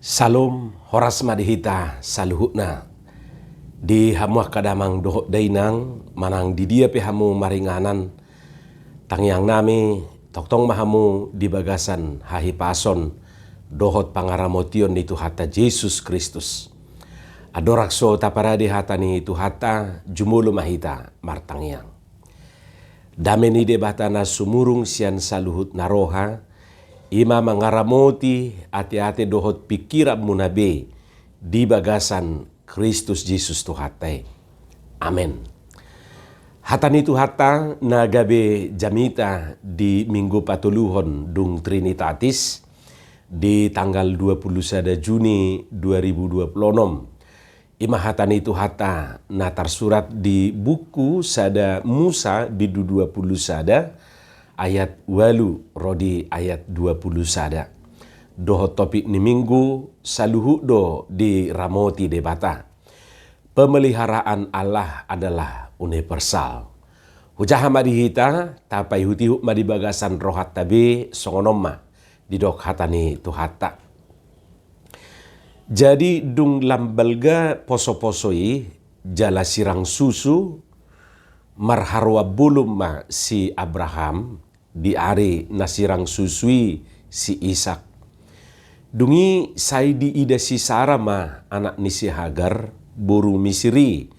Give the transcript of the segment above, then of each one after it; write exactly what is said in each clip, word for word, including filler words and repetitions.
Salom, horas ma di hita saluhutna. Di hamu angka damang dohot dainang, manang di dia pe hamu maringanan, tangiangnami, tongtong ma hamu di bagasan hahipason dohot pangaramotion ni Tuhanta Jesus Kristus. Andorang so taparade hata ni Tuhanta, jumolo ma hita martangiang. Dame ni Debata na sumurung sian saluhut na roha, i ma mangaramoti ateate dohot pingkiranmuna be di bagasan Kristus Jesus Tuhanta i. Amen. Hata ni Tuhanta na gabe jamita di Minggu patoluhon dung Trinitatis, di tanggal dua puluh sada Juni dua ribu dua puluh enam. I ma hata ni Tuhanta na tarsurat di buku sada Musa bindu dua puluh sada ayat ualu ro di ayat dua puluh sada. Dohot topik ni Minggu, saluhut do diramoti Debata. Pemeliharaan Allah adalah universal. Hujaha ma di hita, tapaihutihut ma di bagasan rohanta be, songon on ma didok hata ni Tuhanta. Jadi dung lam balga posoposo i, jala sirang susu, marharoan bolon ma si Abraham, di ari na sirang susu i si Isak. Dung i sai diida si Sara ma anak ni si Hagar, boru Misir i,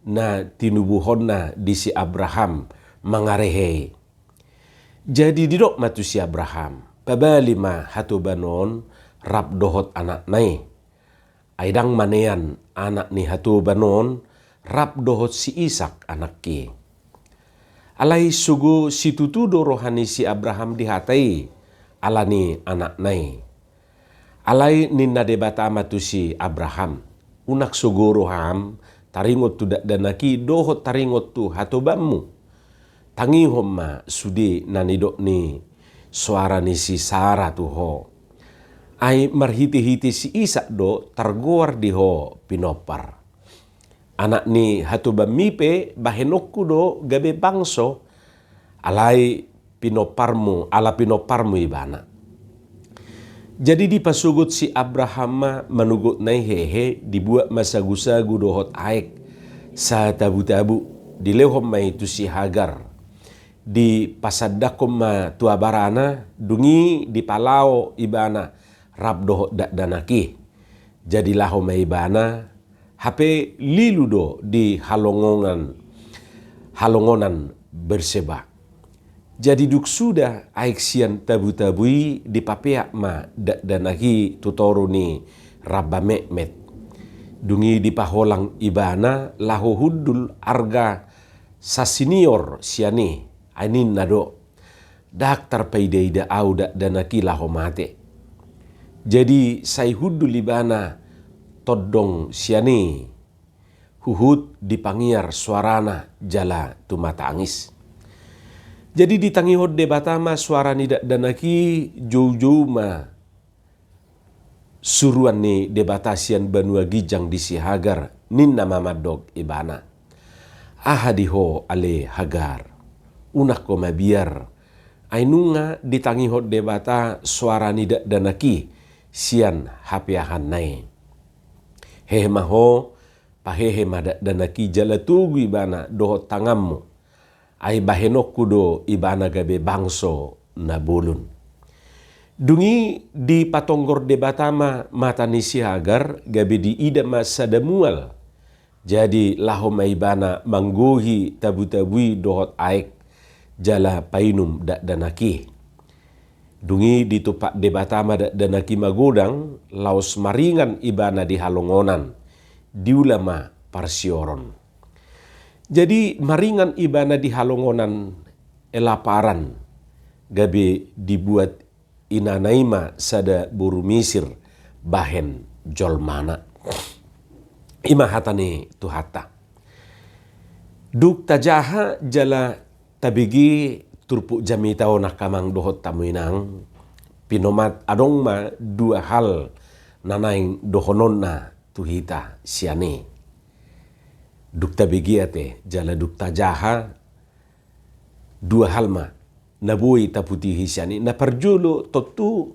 na tinubuhonna di si Abraham mangarehe i. Jadi didok ma tu si Abraham, pabali ma hatoban on rap dohot anakna i. Ai ndang manean anak ni hatoban on rap dohot si Isak anakki. Alai sogo situtu do roha ni si Abraham di hata i, ala ni anakna i. Alai ninna Debata ma tu si Abraham, unang sogo roham taringot tu dakdanak i dohot taringot tu hatobanmu. Tangihon ma sude na nidok ni soara ni si Sara tu ho. Ai marhitehite si Isak do targoar di ho pinompar. Anak ni hatobanmi pe bahenonku do gabe bangso, alai pinomparmu, ala pinomparmu ibana. Jadi dipasogot si Abraham ma manogot na i hehe, dibuat ma sagusagu dohot aek satabutabu, dilehon ma i tu si Hagar. Dipasandakhon ma tu abarana, dung i dipalao ibana rap dohot dakdanak i. Jadi laho ma ibana, hape lilu do di halongonan, halongonan Berseba. Jadi dung suda aek sian tabutabu i, dipapeak ma dakdanak i tu toru ni ramba metmet. Dung i dipaholang ibana laho hundul arga sasinior sian i, ai ninna do, ndang tarpaidaida ahu dakdanak i laho mate. Jadi sai hundul ibana tondong sian i, huhut dipangiar soarana jala tumatangis. Jadi ditangihon Debata ma soara ni dakdanak i, joujou ma suruan ni Debata sian banua ginjang di si Hagar, ninna ma mandok ibana, aha di ho ale Hagar, unang ho mabiar, ai nunga ditangihon Debata soara ni dakdanak i sian hapeahanna i. Hehe ma ho, pahehe ma dakdanak i jala togu ibana dohot tanganmu. Ai bahenonku do ibana gabe bangso na bolon. Dung i dipatonggor Debata ma mata ni si Hagar, gabe diida ma sada mual. Jadi laho ma ibana manggohi tabutabu i dohot aek, jala painum dakdanak i. Dung i ditumpak Debata ma dakdanak i magodang, laos maringan ibana di halongonan, diula ma parsioron. Jadi maringan ibana di halongonan elaparan, gabe dibuat inana i ma sada boru Misir bahen jolmana. I ma hata ni Tuhanta. Dung tajaha jala tabege turpuk jamita on angka amang dohot hamu inang, pinomat adong ma dua hal na naeng dohononna tu hita sian i. Dung tabege ate jala dung tajaha, dua hal ma na boi taputihi sian i. Na parjolo tontu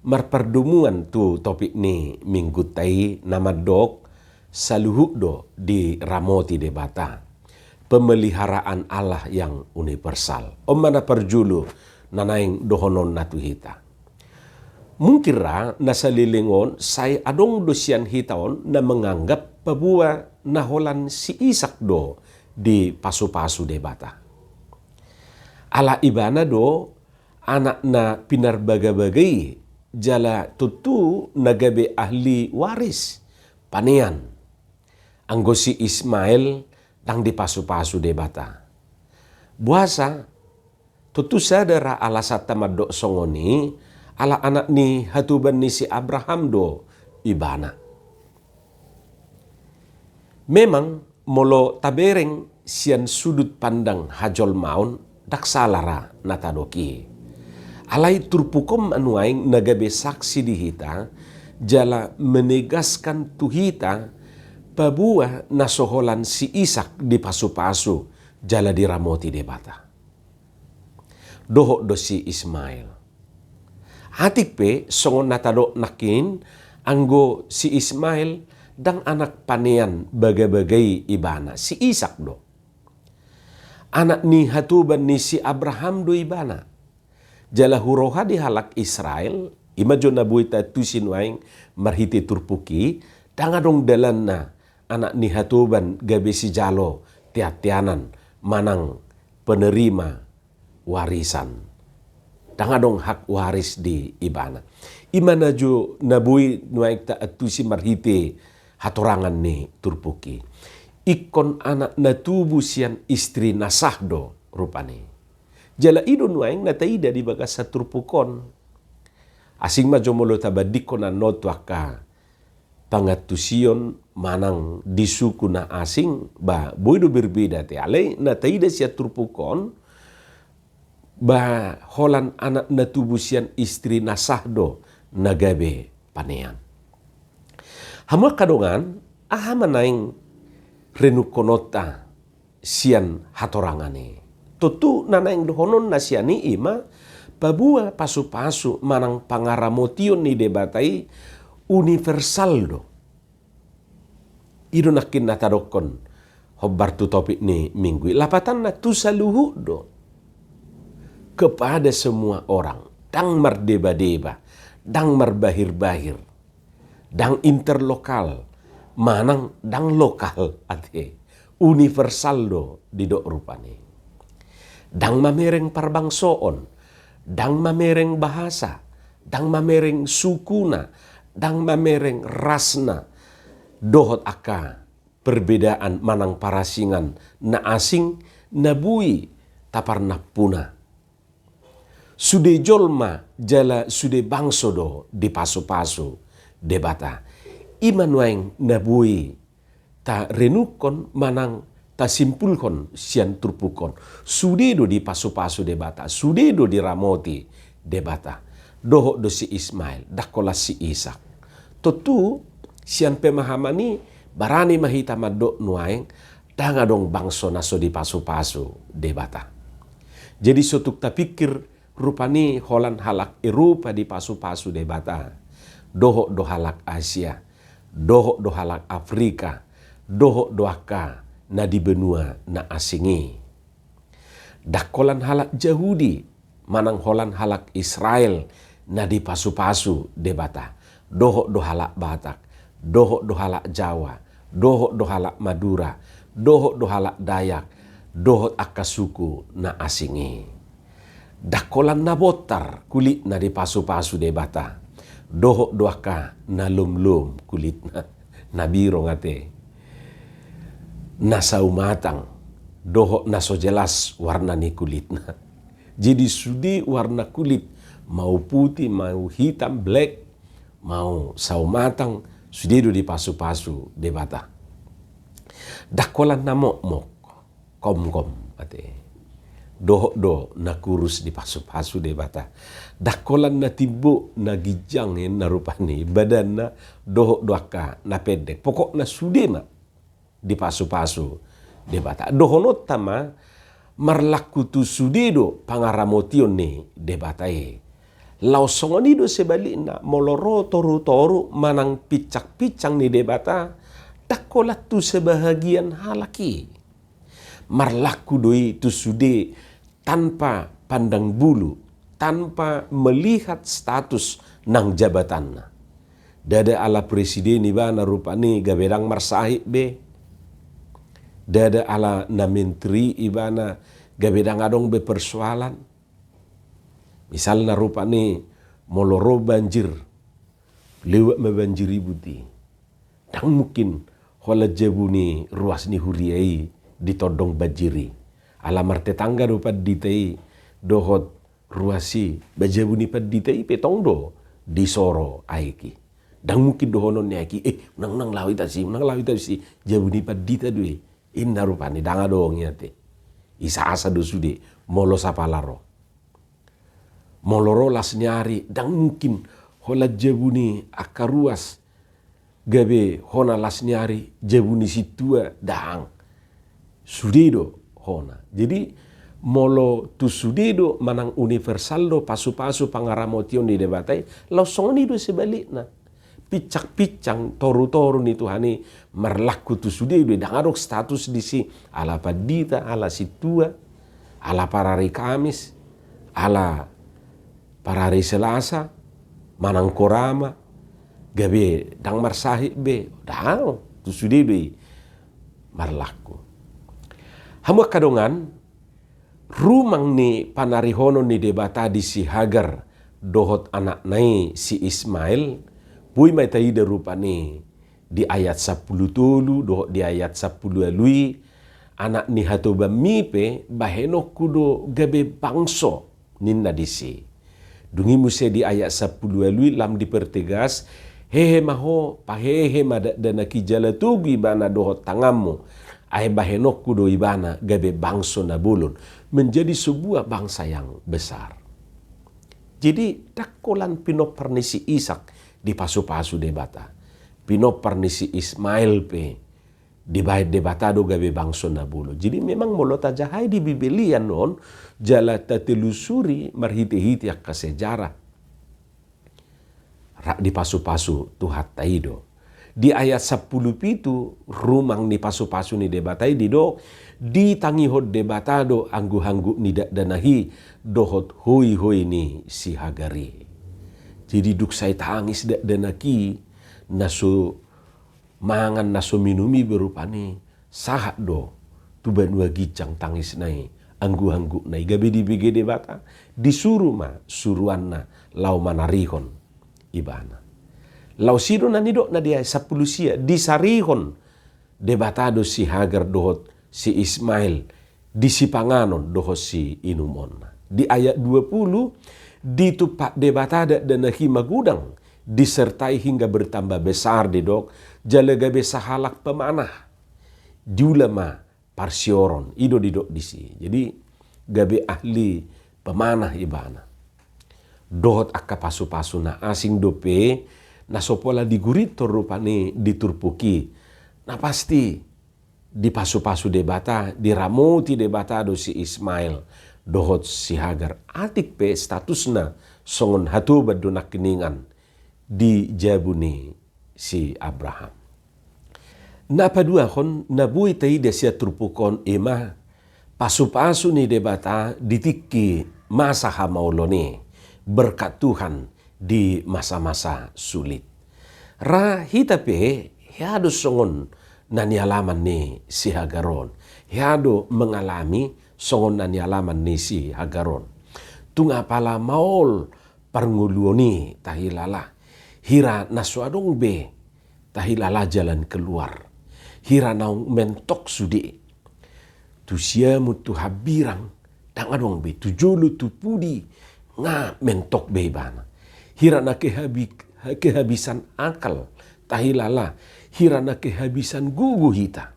Marpardomuan tu topik ni minggunta i na mandok, saluhut do diramoti Debata, pemeliharaan Allah yang universal. On ma na parjolo na naeng dohononna tu hita. Mungkin ra na saleleng on sai adong do sian hita on na menganggap paboa na holan si Isak do dipasupasu Debata. Ala ibana do anak na pinarbagabaga i, jala tontu na gabe ahli waris, panean. Anggo si Ismael ndang dipasupasu Debata. Boasa? Tontu sada ra alasanta mandok songon i, ala anak ni hatoban ni si Abraham do ibana. Memang, molo tabereng sian sudut pandang hajolmaon, ndang sala ra na tadok i. Alai turpuk on ma nuaeng na gabe saksi di hita, jala menegaskan tu hita, paboa na so holan si Isak dipasupasu, jala diramoti Debata. Dohot do si Ismael. Atik pe songon na tadok nangkin, anggo si Ismael ndang anak panean bagabaga i ibana, si Isak do. Anak ni hatoban ni si Abraham do ibana. Jala huroha di halak Israel, i ma jo na boi taantusi nuaeng marhite turpuk i, ndang adong dalanna anak ni hatoban gabe sijalo teanteanan manang penerima warisan. Ndang adong hak waris di ibana. I ma na jo na boi nuaeng taantusi marhite hatorangan ni turpuk i. Ingkon anak na tubu sian istri na sah do rupani. Jala i do nuaeng na taida di bagasan turpuk on. Asing ma jo molo tabandingkon annon tu angka pangantusion manang di suku na asing, ba, boi do berbeda te, alai na taida sian turpuk on, ba, holan anak na tubu sian istri na sah do na gabe panean. Hamu angka dongan, aha ma naeng renungkononta sian hatorangan i? Tontu na naeng dohononna sian i i ma, paboa pasupasu manang pangaramotion ni Debata i universal do. I do nangkin na tadokkon hombar tu topik ni minggu i. Lapatanna tu saluhut do. Kepada semua orang. Ndang mardebadeba, ndang marbahir-bahir, ndang interlokal, manang ndang lokal, ate. Universal do didok rupani. Ndang mamereng parbangsoon, ndang mamereng bahasa, ndang mamereng sukuna, ndang mamereng rasna, dohot angka perbedaan manang parasingan na asing na boi taparnampuna. Sude jolma jala sude bangso do dipasupasu Debata. I ma nuaeng na boi tarenungkon manang tasimpulhon sian turpuk on. Sude do dipasupasu Debata, sude do diramoti Debata. Dohot do si Ismael, ndang holan si Isak. Tontu, sian pemahaman i, barani ma hita mandok nuaeng, ndang adong bangso na so dipasupasu Debata. Jadi so tung tapingkir rupani holan halak Eropa dipasupasu Debata, dohot do halak Asia, dohot do halak Afrika, dohot do angka na di benua na asing i. Ndang holan halak Jahudi, manang holan halak Israel na dipasupasu Debata, dohot do halak Batak, dohot do halak Jawa, dohot do halak Madura, dohot do halak Dayak, dohot angka suku na asing i. Ndang holan na bontar kulitna dipasupasu Debata, dohot do angka na lomlom kulitna, na birong ate, na saumatang, dohot na so jelas warna ni kulitna. Jadi sude warna kulit, mau putih, mau hitam, black, mau saumatang, sude do dipasupasu Debata. Ndang holan na mokmok, komkom, ate. Dohot do na kurus dipasupasu Debata. Ndang holan na timbo, na ginjang, eh, na rupani badanna, dohot do angka na pendek. Pokokna sude ma dipasupasu Debata. Dohononta ma, marlaku tu sude do pangaramotion ni Debata i. Laos songon i do sebalikna, molo ro torutoru manang pinsangpinsang ni Debata, ndang holan tu sebahagian halak i. Marlaku do i tu sude tanpa pandang bulu, tanpa melihat status nang jabatanna. Ndada ala presiden ibana rupani gabe ndang marsahit be. Ndada ala na menteri ibana gabe ndang adong be persoalan. Misalna rupani molo ro banjir, lewat ma banjir i buti. Ndang mungkin holan jabu ni ruas ni huria i ditondong banjir i. Ala martetangga do pandita i dohot ruas i, ba jabu ni pandita i pe tong do disoro aek i. Ndang mungkin dohonon ni aek i, eh, unang, unang laho hita disi, unang laho hita disi, jabu ni pandita do i. Inna rupani ndang adong i ate. Isasa do sude molo sapala ro. Molo ro las ni ari, ndang mungkin holan jabu ni angka ruas gabe hona las ni ari jabu ni sintua, ndang. Sude do hona. Jadi molo tu sude do manang universal do pasupasu pangaramotion ni Debata i, laos songon i do sebalikna. Pinsangpinsang torutoru ni Tuhan i marlaku tu sude do i, ndang adong status disi, ala pandita, ala sintua, ala parari Kamis, ala parari Selasa, manang korama, gabe ndang marsahit be, ndang, tu sude do i marlaku. Hamu angka dongan, rumang ni panarihonon ni Debata di si Hagar dohot anakna i si Ismail, boi ma taida rupani di ayat sampulu tolu dohot di ayat sampulu ualu i, anak ni hatobanmi pe bahenonku do gabe bangso, ninna disi. Dung i muse di ayat sampulu ualu i lam dipertegas, hehe ma ho, pahehe ma dakdanak i jala togu ibana dohot tanganmu, ai bahenonku do ibana gabe bangso na bolon, menjadi sebuah bangsa yang besar. Jadi ndang holan pinompar ni si Ishak dipasupasu Debata, pinompar ni si Ismail pe dibahen Debata do gabe bangso na bolon. Jadi memang molo tajahai di Bibel i annon, jala tatelusuri marhitehite angka sejarah, rap dipasupasu Tuhanta i do. Di ayat sampulu pitu, rumang ni pasupasu ni Debata i didok, ditangihon Debata do angguk-angguk ni dakdanak i dohot hoihoi ni si Hagar i. Jadi dung sai tangis dakdanak i, na so mangan na so minum i be rupani, sahat do tu banua ginjang tangisna i, angguk-anggukna i, gabe dibege Debata, disuru ma suruanna laho manarihon ibana. Laos i do na nidokna di ayat sampulu sia, disarihon Debata do si Hagar dohot si Ismail di sipanganon dohot siinumonna. Di ayat dua pulu, ditumpak Debata dakdanak i magodang, disertai hingga bertambah besar didok, jala gabe sahalak pemanah. Diula ma parsioron, i do didok disi. Jadi gabe ahli pemanah ibana. Dohot angka pasupasu na asing dope, na so pola digurithon rupani di turpuk i. Na pasti dipasupasu Debata, diramoti Debata do si Ismail dohot si Hagar. Atik pe statusna songon hatoban do nangkiningan di jabu ni si Abraham. Na paduahon na boi taida sian turpuk on i ma pasupasu ni Debata di tingki masa hamaolon i, berkat Tuhan di masa-masa sulit. Ra hita pe hea do songon na nialaman ni si Hagar on, hea do mengalami songon na nialaman ni si Hagar on. Tung apala maol parngoluon i tahilala, hira na so adong be tahilala jalan keluar, hira naung mentok sude. Tu siamun tu hambirang ndang adong be, tu jolo tu pudi nga mentok be ibana. Hira na kehabi-, kehabisan akal tahilala, hira na kehabisan gogo hita.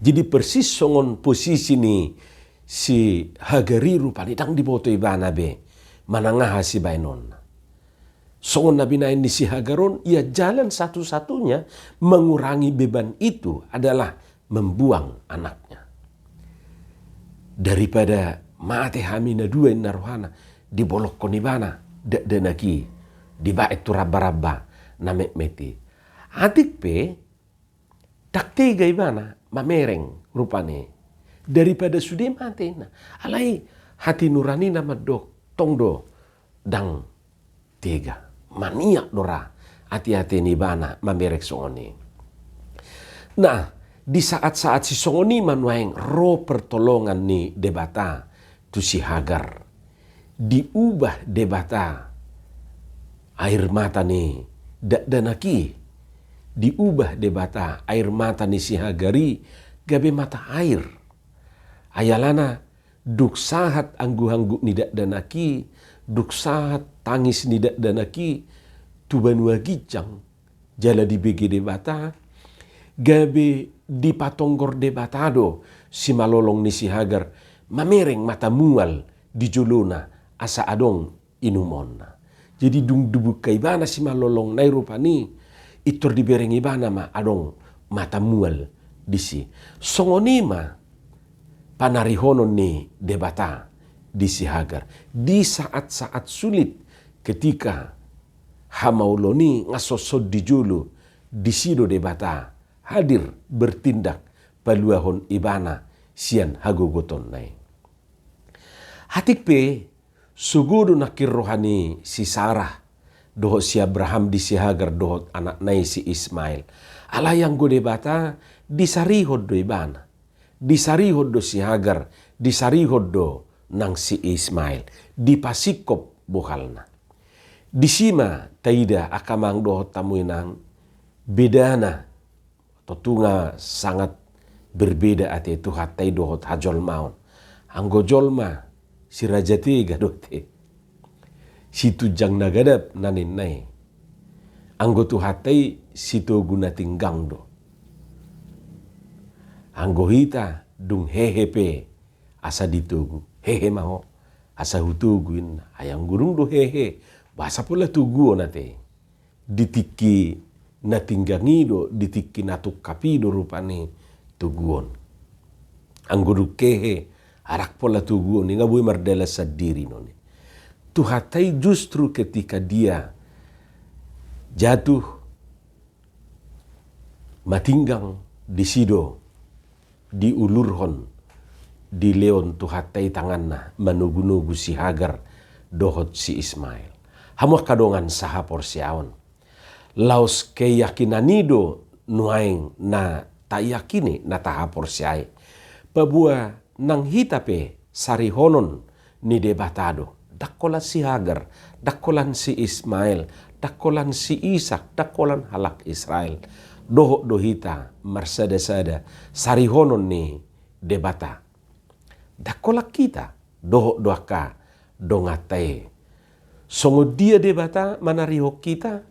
Jadi persis songon posisi ni si Hagar i rupani, ndang diboto ibana be manang aha sibahenonna. Songon na binahen ni si Hagar on, ia jalan satu-satunya mengurangi beban itu adalah membuang anaknya. Daripada mate hami na dua, inna rohana, dibolongkon ibana dakdanak i dibaen tu ramba-ramba na metmet i. Atik pe ndang tega ibana mamereng rupani. Daripada sude mate, na alai hatinuranina mandok, tong do ndang tega. Maniak do ra ate-ate ni ibana mamereng songon i. Nah, di saat-saat sisongon i ma nuaeng ro pertolongan ni Debata tu si Hagar. Diubah Debata air mata ni dakdanak i. Diubah Debata air mata ni si Hagar i gabe mata air. Ai alana dung sahat angguk-angguk ni dakdanak i, dung sahat tangis ni dakdanak i tu banua ginjang, jala dibege Debata, gabe dipatonggor Debata do simalolong ni si Hagar mamereng mata mual di jolona asa adong inumonna. Jadi dung dibuka ibana simalolongna i rupani, pintor dibereng ibana ma adong mata mual disi. Songon i ma panarihonon ni Debata di si Hagar. Di saat-saat sulit, ketika hamaolon i nga songon di jolo, disi do Debata hadir bertindak paluahon ibana sian hagogotonna i. Atik pe sogo do nangkin roha ni si Sarah dohot si Abraham di si Hagar dohot anakna i si Ismael. Alai anggo Debata disarihon do ibana. Disarihon do si Hagar, disarihon do nang si Ismael. Dipasingkop bohalna. Disi ma taida angka amang dohot hamu inang bedana. Tontu nga sangat berbeda ate Tuhanta i dohot hajolmaon. Anggo jolma si raja tega do ate. Si tunjang na gadap na ninna i. Anggo Tuhanta i si togu na tinggang do. Anggo hita dung hehe pe asa ditogu. Hehe ma ho asa hutogu inna. Ai anggo dung do hehe, boasa pola toguon ate. Di tingki na tinggang i do, di tingki na tungkap i do rupani toguon. Anggo dung hehe, ndang pola toguon i, nga boi mardalan sandiri non i. Tuhanta i justru ketika dia jatuh matinggang, disi do diulurhon, dilehon Tuhanta i tanganna manogunogu si Hagar dohot si Ismael. Hamu angka dongan sahaporseaon, laos keyakinan i do nuaeng na tayakini, na tahaporseai. Paboa nang hita pe sarihonon ni Debata do. Ndang holan si Hagar, ndang holan si Ismael, ndang holan si Isak, ndang holan halak Israel. Dohot do hita marsadasada sarihonon ni Debata. Ndang holan hita, dohot do angka donganta i. Songon dia Debata manarihon hita?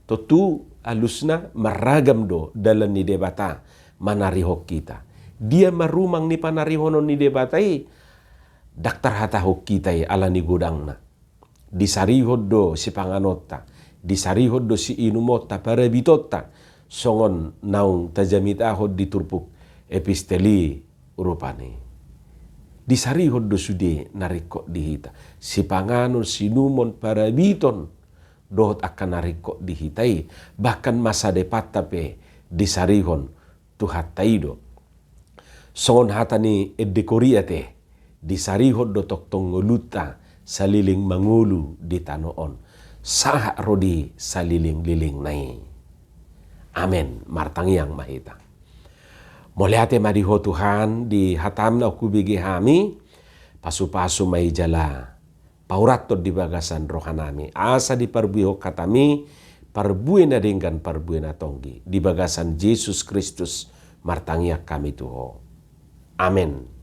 Tontu alusna marragam do dalan ni Debata manarihon hita. Dia ma rumang ni panarihonon ni Debata i? Ndang tarhatahon hita i ala ni godangna. Disarihon do sipanganonta, disarihon do siinumonta, parabitonta, songon naung tajamitahon di turpuk epistel i rupani. Disarihon do sude na ringkot di hita, sipanganon, siinumon, parabiton, dohot angka na ringkot di hita i, bahkan masa depanta pe disarihon Tuhanta i do. Songon hata ni ende Korea ate, disarihon do tongtong ngolunta saleleng mangolu di tano on, sahat ro di salelenglelengna i. Amen. Martangiang ma hita. Mauliate ma di Ho Tuhan, di hataM na hubege hami, pasupasu ma i jala paurathon di bagasan rohanami, asa diparbuehon hataMi parbue na denggan, parbue na tonggi. Di bagasan Jesus Kristus martangiang hami tu Ho. Amen.